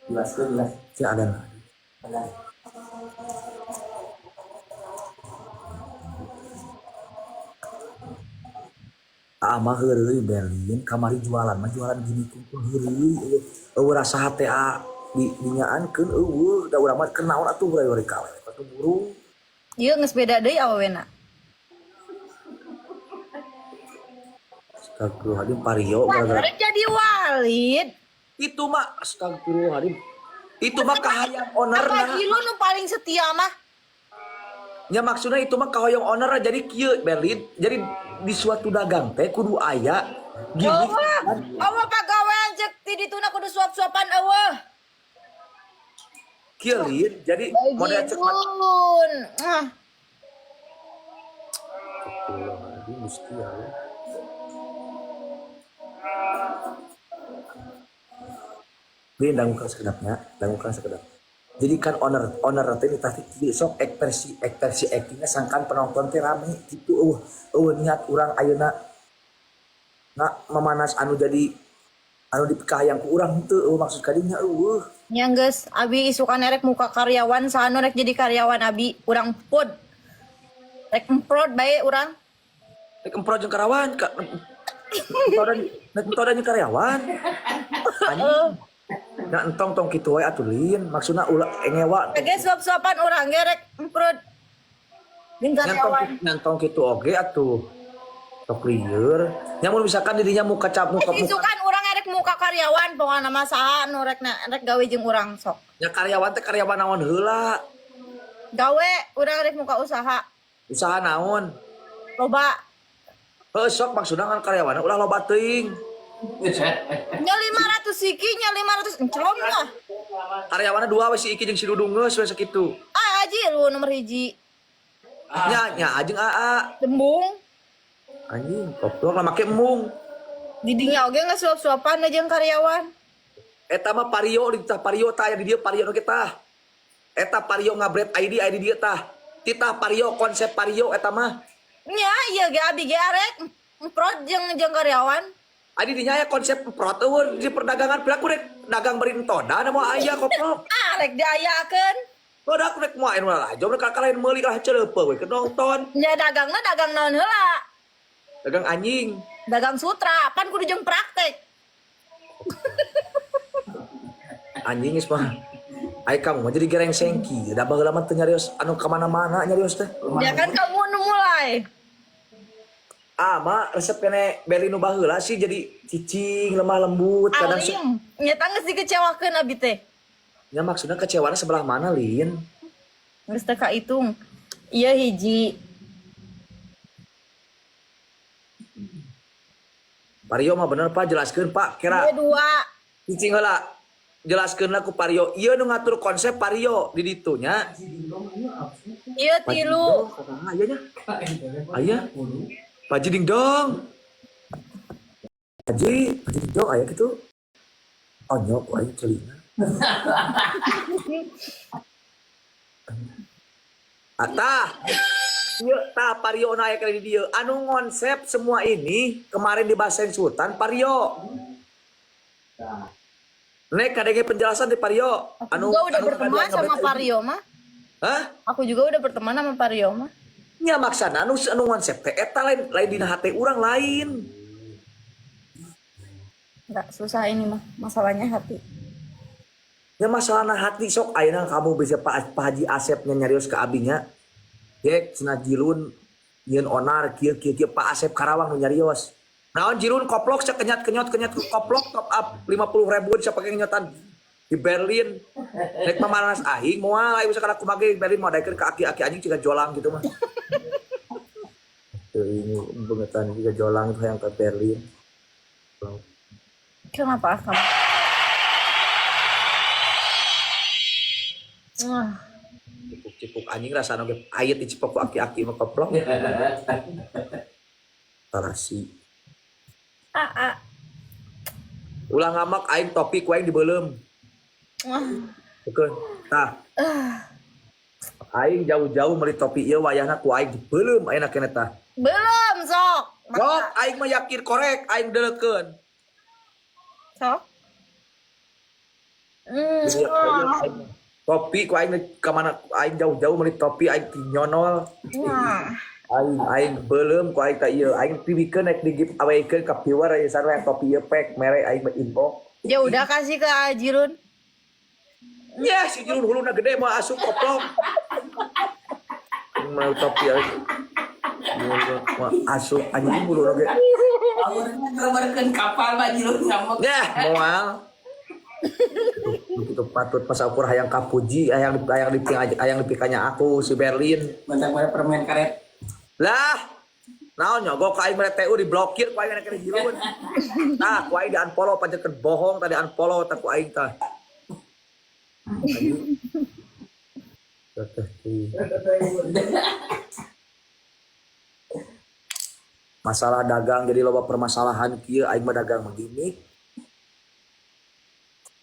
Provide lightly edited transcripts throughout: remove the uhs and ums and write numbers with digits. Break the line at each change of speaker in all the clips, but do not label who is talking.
Jelaskeun jelas.
Si ada.
Benar.
Ah mah heureuy Berlin kamari jualan mah jualan gini kumpul heureuy. Eueuh rasa hate a di dinyaankeun eueuh da urang mah keur naon atuh bari ka awewe atuh burung.
Ieu geus beda deui awewena.
Astagfirullahaladzim Pario gara-gara
Rek jadi walid.
itu mah astagfirullahaladzim itu mah kahayang owner
Apa lu nu paling setia mah?
Ya maksudnya itu mah kahoyong owner jadi kieu Berlin jadi di suatu dagang teh kudu aya gini
Eueuh, eueuh pagawean cek ti dituna kudu suap-suapan eueuh.
kieu Lin jadi model cek
Bajidun. Ah,
Astagfirullahaladzim Gusti Allah. Lin dangukan sekedapnya, dangukan sekedap. Jadi kan owner owner teh ditah di sok ekspresi ekspresi actingnya sangkan penonton teh rame gitu eueuh eueuh niat urang ayeuna na memanas anu jadi anu dipikahayang ku urang henteu eueuh maksud kadinya eueuh.
Nya geus abi isukan erek muka karyawan saha nu rek jadi karyawan abi urang pod. Rek emprod bae urang.
Rek emprot jeung karyawan ka rek entodan jeung karyawan. Anjing. Nah entong tong kitu wae atuh Lin maksudna ulah ngewa
Ge suap-suapan urang ge rek emprod. Jeung karyawan.
Nyantong kitu oge atuh. Sok lieur. Nya mun misalkan dirinya muka cap muka muka
Isukan urang erek muka karyawan pokona mah saha nu rek na rek gawe jeung urang sok.
nya karyawan teh karyawan naon heula.
Gawe urang rek muka usaha.
Usaha naon?
Loba.
Heuh sok maksudna kan karyawan ulah loba teuing.
Nya 500 siki nya 500 enclom lah.
Karyawanna dua we si Iki jeung si Dudung geus we sakitu.
Ah aji lu nomor hiji.
Nya nya jeung AA.
Dembung.
Anjing goblok lah make embung.
Didinya oge nggak suap-suapan aja karyawan.
Eta mah Pario di tah Pario tah aya di dieu Pario nu tah. Eta Pario ngabret ID aya di dieu tah. Titah Pario konsep Pario eta mah.
Nya iya ge abi ge arek emprot jeung jeung karyawan.
Adi dinya aya konsep emprot eueuh di perdagangan piraku rek dagang beri entodan moal aya koplok.
Ah rek diayakeun.
Udah aku rek moal anu lah, jom rek kalain meuli lah celeupeung we keur nonton.
Nya dagangna dagang naon heula.
Dagang anjing.
Dagang sutra, pan kudu jeung praktek.
Anjing geus mah. Ai kamu mah jadi gereng sengki, da baheula mah teu nyarios anu ka mana-mana nyarios teh.
Ya kan kamu nu mulai.
Ah mah resep kene beli nu baheula sih jadi cicing lemah lembut kadang
Alim, nyata geus dikecewakeun abi teh.
Ya maksudnya kecewana sebelah mana Lin?
Geus teu kahitung. Iya hiji.
Pario mah bener Pak jelaskeun Pak kira
Ieu dua.
cicing heula jelaskeun lah ku Pario ieu nu ngatur konsep Pario di ditu nya.
Ieu tilu.
Aya nya. Aya. Paji ding dong. Paji, paji ding dong aya kitu. Onyok ku aing celina. Atah. Ieu tah Pario na aya di dieu. Anu ngonsep semua ini kemarin di Baseng Sultan Pario. Nek kadenge penjelasan di Pario.
Aku
Anu
juga udah
anu
berteman
kadang
sama
ngebet-
Pario mah.
Hah?
Aku juga udah berteman sama Pario mah.
Nya maksana anu anu konsep teh eta lain lain dina hate urang lain.
Enggak susah ini mah masalahnya hati.
Nya masalahna hati sok ayeuna kamu bisa Pak Pak Haji Asep nya nyarios ka abinya. Gek cenah jilun nyieun onar kieu kieu kieu Pak Asep Karawang nu nyarios. Naon jilun koplok sia kenyat kenyot kenyat koplok top up 50 ribu siapa kenyotan di Berlin. Rek mamanas aing moal aing bisa kana kumaha di Berlin moal daekeun ka aki-aki anjing ciga jolang gitu mah. Tuh ini bengetan ciga jolang itu yang ke Berlin.
Kenapa kamu? Ah,
Cipuk-cipuk anjing rasana ge ait dicipok ku aki-aki mah koplok. Tarasi.
ah, ah.
Ulah ngamak aing topi ku aing dibeuleum.
Ah.
Bukan. Tah. Aing jauh-jauh meuli topi ieu wayahna ku aing dibeuleum ayeuna keneh tah.
Belum sok.
Sok aing mah yakin korek aing deleukeun.
Sok. Wah.
Topi ku aing ka mana aing jauh-jauh meuli topi aing ti nyonol.
Wah.
Aing aing beuleum ku aing teh ieu aing piwikeun rek di give away-keun ka viewer aya sarua topi ieu pek mere aing mah inbox.
Ya udah kasih ke Ajirun.
Ya si Jirun huluna gede mah asup koplok. Mau topi aing. Mah asup anjing huluna ge.
Awurna gambarkeun kapal mah Jirun ngambek.
Yah, moal. Begitu patut pas ukur hayang kapuji, hayang hayang dipikanya hayang dipikanya aku si Berlin.
Mantap mana permen karet.
Lah, naon nyogok ka aing mere TU diblokir ku aing kena jirun. Nah, ku aing di unfollow pancen bohong tadi unfollow tah ku aing tah. Masalah dagang jadi loba permasalahan kieu aing mah dagang mah gimmick.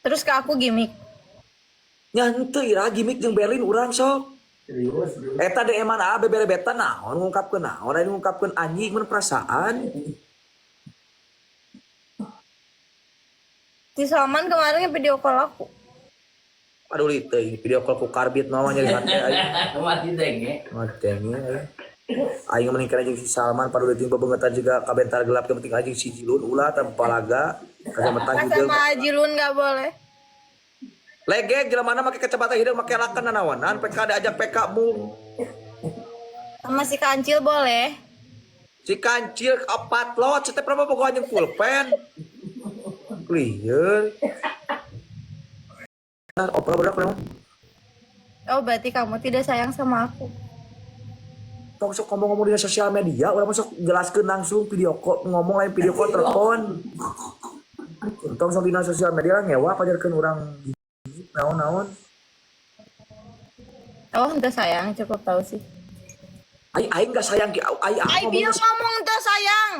Terus ke aku gimmick.
Nya henteu ira gimmick jeung Berlin urang sok.
Serius.
Eta DM-an A beberebeta naon ngungkapkeun naon aing ngungkapkeun anjing mun perasaan.
Si Salman kemarin video call aku.
Aduh li teuing video call ku karbit mah nyeri hate aing.
Mati denge.
Ngadenge aing. Aing mending kana jeung si Salman paduli ting bebengetan juga kabentar gelap yang penting anjing si Jilun ulah tanpa laga kacamata hideung.
Sama Ajirun nggak boleh.
Legeg jelema mana make kacamata hideung make laken nanaonan PK diajak PK mung.
Sama si Kancil boleh.
Si kancil opat lot setiap berapa bogo anjing pulpen. Lieur. Nah, opera budak memang.
Oh berarti kamu tidak sayang sama aku.
Tong sok ngomong-ngomong di sosial media, urang mah sok jelaskeun langsung video call, ngomong lain video call telepon. Tong sok dina sosial media lah ngewa pajarkeun urang naon-naon.
Oh ente sayang cukup tahu sih.
Aing aing gak sayang ki aing
Ai
aku
dia
ngomong
ngomong ente sayang.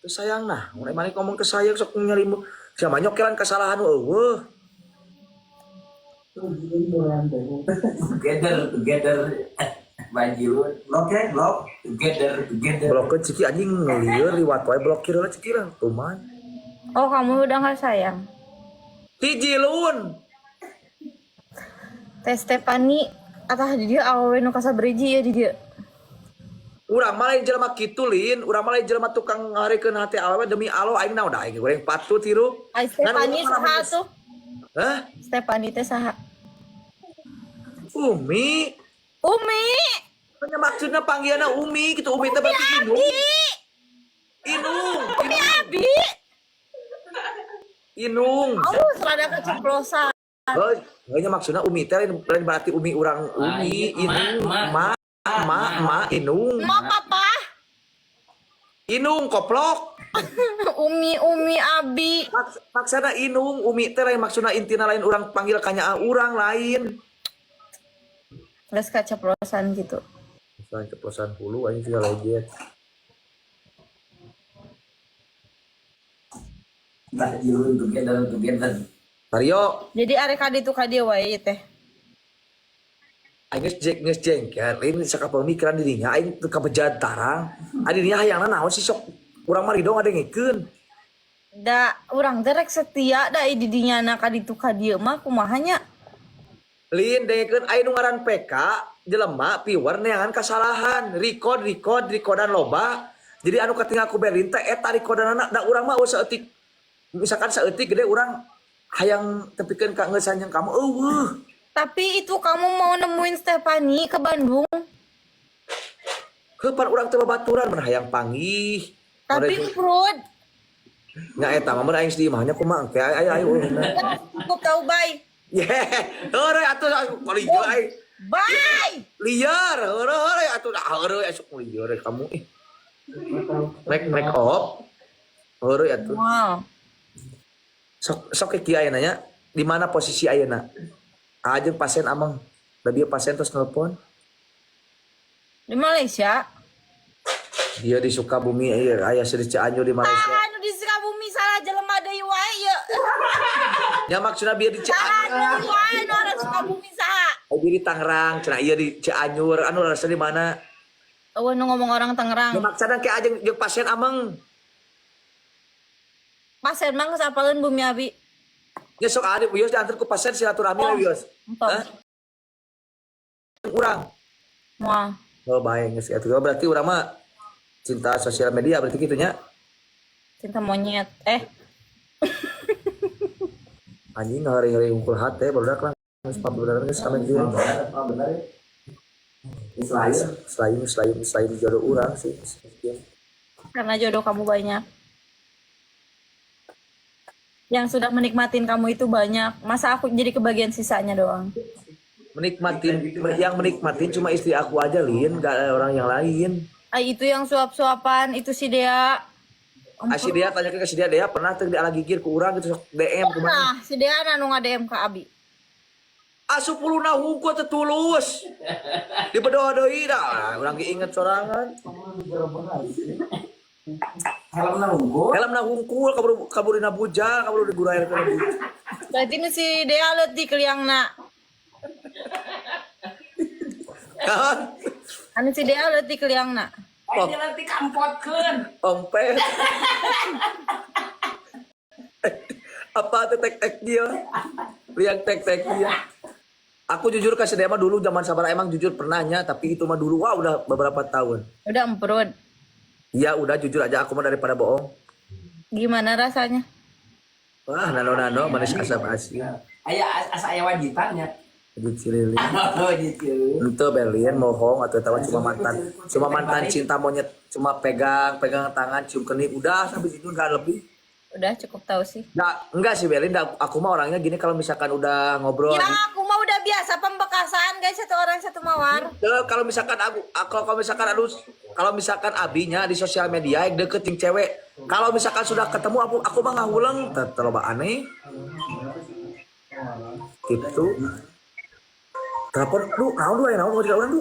teu sayang nah, mun maneh ngomong ke sayang sok nyarimu. Sia mah nyokelan kesalahan eueuh.
Together, together. Bajilun.
Blok ya, blok.
Together, together.
Blokkeun ciki anjing ngelieur liwat wae blokir heula ciki lah tuman.
Oh kamu udah nggak sayang.
Ti Jilun.
Teh Stefani atah di dia awewe nu kasabriji ya di dia.
Urang mah lain jelema kitu lin, urang mah lain jelema tukang ngaharikeun hate awewe demi Allah aing naon da aing goreng patut hirup.
Ai Stefani
Ngan urang
saha
mah
tuh?
Hah?
Stefani teh saha?
Umi.
Umi.
Nya maksudna panggilanna Umi gitu Umi teh berarti Inung. Inung,
Umi Abi.
Inung.
Oh, rada keceplosan.
Heuh, nya maksudna Umi teh lain lain berarti Umi urang Umi,
Ah, iya.
Inung,
Ma,
ma, ma, ma, Inung.
Ma papa.
Inung koplok.
Umi Umi Abi.
Maksudna Inung, Umi teh lain maksudna intina lain urang panggil kanyaah urang lain.
Geus keceplosan gitu.
Misalnya ceplosan hulu anjing juga legend.
Bajilun together, together.
Mario,
Jadi arek ka ditu ka dieu wae ieu teh.
aing geus jeng geus jengkel, lain sakapamikiran dirinya aing teu kabejad tarang. Ari dirinya hayangna naon sih sok urang mah ridho ngadengikeun.
Da urang teh rek setia da di dinya na ka ditu ka dieu mah kumaha nya?
Lin dengekeun aing nu ngaran PK jelema piwer neangan kasalahan, record record recordan loba. Jadi anu katinggal ku Berlin teh eta recordanana da urang mah eueuh saeutik. Misalkan saeutik gede urang hayang tepikeun ka geus jeung kamu eueuh.
Tapi itu kamu mau nemuin Stefani ke Bandung.
Heuh pan urang teh babaturan mun hayang panggih.
Tapi perut.
Nya eta mah mun aing di imahnya kumaha engke aya aya eueuhna.
Cukup tahu bye.
Ye, heureuy atuh kali ieu aing.
Bye.
Liar, heureuy heureuy atuh heureuy esuk liar kamu ih. Make make up. Heureuy atuh.
Wow.
Sok sok kieu ayeuna nya, di mana posisi ayeuna? Aja pasien amang. Da dia pasien terus nelpon.
Di Malaysia.
Dia di Sukabumi aya aya di Cianjur di Malaysia.
Ah, nu di Sukabumi salah jelema deui wae ieu.
Ya maksudna bieu di
Salah
Cianjur.
deui wae nu orang Sukabumi saha.
Aya di Tangerang, cenah ieu di Cianjur, anu rasa di mana?
Eueuh nu ngomong orang Tangerang.
Ya maksudna ke aja jeung pasien ameng.
Pasien mah geus apaleun bumi abi.
Ya sok adi wios diantar ku pasien silaturahmi we wios.
Entong.
Hah? Urang.
Moal.
Oh baik geus atuh. Berarti urang mah cinta sosial media berarti kitu nya.
Cinta monyet. Eh,
Anjing ngari-ngari unggul hate barudak lah. Geus pabeneran geus kami jeung.
Bener ya.
Selain selain selain selain jodoh urang sih.
Karena jodoh kamu banyak. Yang sudah menikmatin kamu itu banyak. Masa aku jadi kebagian sisanya doang?
Menikmatin, yang menikmatin cuma istri aku aja, Lin, gak ada orang yang lain.
Ah, itu yang suap-suapan, itu si Dea.
Ah, si Dea, tanya ke si Dea, Dea pernah tuh dia lagi gigir ke urang gitu sok DM kemana?
Nah, si Dea anu nge-DM ke Abi.
Asup puluna hungkul teu tulus. Dibedoa deui dah, urang ge inget sorangan.
Helmna unggul.
Helmna hungkul kabur kabur dina bujang, kabur digurair kana bujang.
Berarti nu si Dea leutik liangna.
Kan?
Anu si Dea leutik liangna.
Ayo nanti kampotkeun.
Ompet. Apa tuh tek-tek dia? Liang tek-tek dia. Aku jujur kasih dia mah dulu zaman sabar emang jujur pernahnya, tapi itu mah dulu wah udah beberapa tahun.
Udah emprut.
Ya udah jujur aja aku mah daripada bohong.
Gimana rasanya?
Wah, nano-nano manis asam asin.
Aya asa aya wajitannya.
Jadi cilili.
Oh gitu.
Itu Berlin bohong atau tahu cuma mantan cinta monyet, cuma pegang pegang tangan, cium kening, udah sampai situ nggak lebih.
Udah cukup tahu sih.
Nggak, enggak sih Berlin, nggak, aku mah orangnya gini kalau misalkan udah ngobrol.
Ya aku mah udah biasa pembekasan guys, satu orang satu mawar.
Kalau misalkan aku kalau misalkan aduh, kalau misalkan abinya di sosial media yang deket jeung cewek, kalau misalkan sudah ketemu aku mah ngahuleng, terlalu aneh. Gitu. Telepon lu, naon lu, aya naon mau urang lu?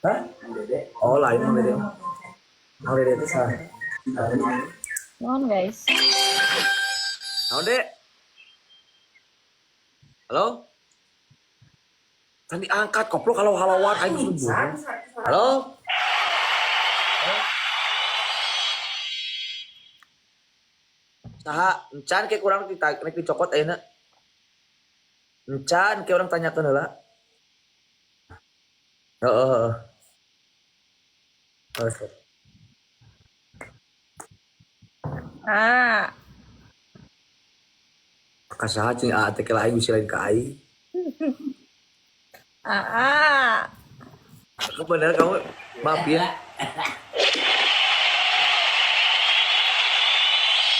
Hah? Oh, lain Mang Dede. Mang Dede itu salah.
Mohon guys.
Naon, Dek? Halo? Kan diangkat koplok kalau halauan aing subuh. Halo? Saha, encan ke kurang rek dicokot ayeuna. Encan ke orang tanyakeun heula. Heeh, heeh. Oh, sok.
Ah,
Ka saha cing aa teh kela aing bisi lain ka aing.
ah, ah.
Aku bener kamu maaf ya.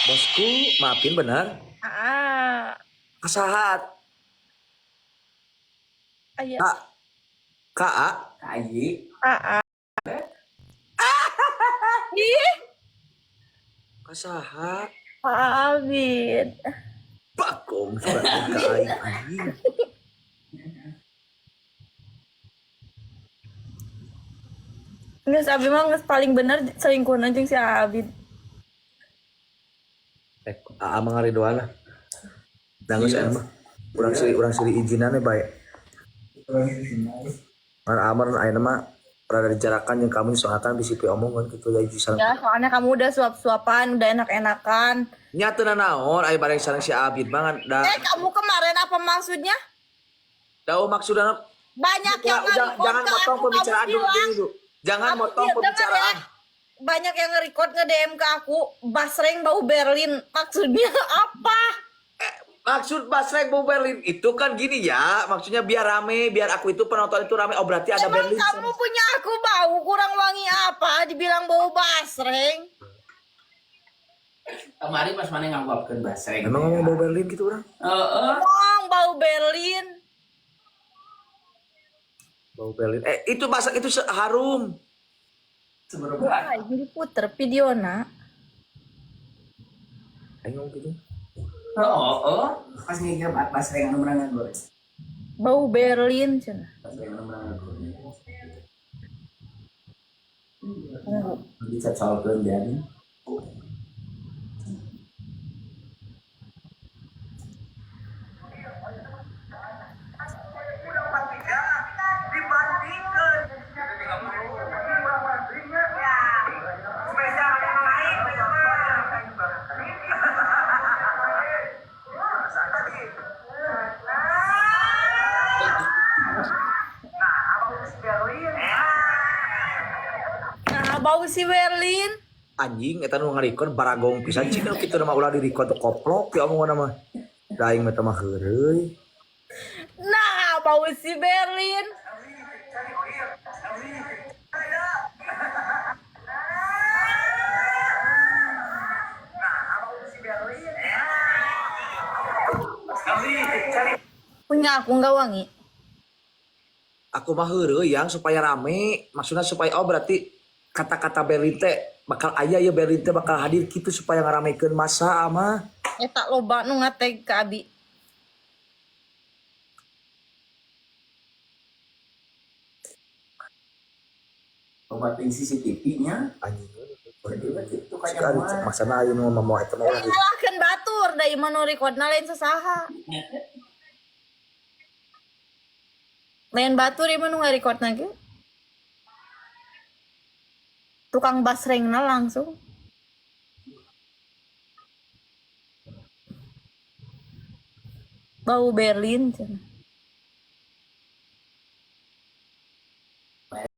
Bosku, maafin bener.
Ah,
Kasahat.
Ayah.
Kak. Kak A.
Kayi.
Ah, ah. Ih,
Kasahat.
Pak Abid.
Bagong surat ka aing anjing.
Nges Abi mah nges paling bener selingkuh jeung si Abid.
Eh, AA mah ngaridoan lah. Da geus aya mah. Urang siri izinane bae. Ngan amar ayeuna mah rada dijarakan jeung kamu soalnya kan bisi omongan gitu ya sareng.
Ya, soalnya kamu udah suap-suapan, udah enak-enakan.
Nya teu nanaon aya bareng sareng si Abid banget da.
Eh, kamu kemarin apa maksudnya?
Da oh, maksudna
Banyak yang
udah,
nge-record
jangan
ke
motong
aku, kamu
pembicaraan dulu,
bilang.
dulu. Jangan
Kamu
motong
dengar
pembicaraan.
ya, banyak yang nge-record nge-DM ke aku, Basreng bau Berlin. Maksudnya apa?
Maksud Basreng bau Berlin itu kan gini ya, maksudnya biar rame, biar aku itu penonton itu rame. Oh berarti ada
Emang
Berlin.
kamu punya aku bau kurang wangi apa? Dibilang bau Basreng.
Kemarin pas mana nganggapkeun basreng.
Emang ngomong bau Berlin gitu orang?
Heeh.
Wong bau Berlin.
Bau Berlin. Eh itu masak itu harum.
Seberapa?
Wah, jadi puter videona.
Ayo ngomong gitu.
Heeh, pas ngegap basreng anu menangan goreng.
Bau Berlin cenah.
Basreng anu menangan goreng.
Tunggu.
Bisa calkeun dia nih.
si Berlin.
Anjing eta nu ngarecord baragong pisan cing nu kitu mah ulah di-record koplok ya omongan mah. Da aing mah teh mah heureuy.
Nah, bau si Berlin. Punya aku nggak wangi.
Aku mah heureuy yang supaya rame, maksudnya supaya oh berarti kata-kata Berlin teh bakal aya ya, Berlin teh bakal hadir gitu supaya ngaramekeun masa mah.
Eta loba nu ngatag ke Abi.
Obat CCTV-nya.
Anjing.
Berarti itu
Sekali
kayak
maksana ayeuna mah mau eta mah ulah.
Nyalahkeun batur da ieu mah nu recordna lain sasaha. Lain batur ieu mah nu ngarecordna ge. Tukang basrengna langsung. Bau Berlin cenah.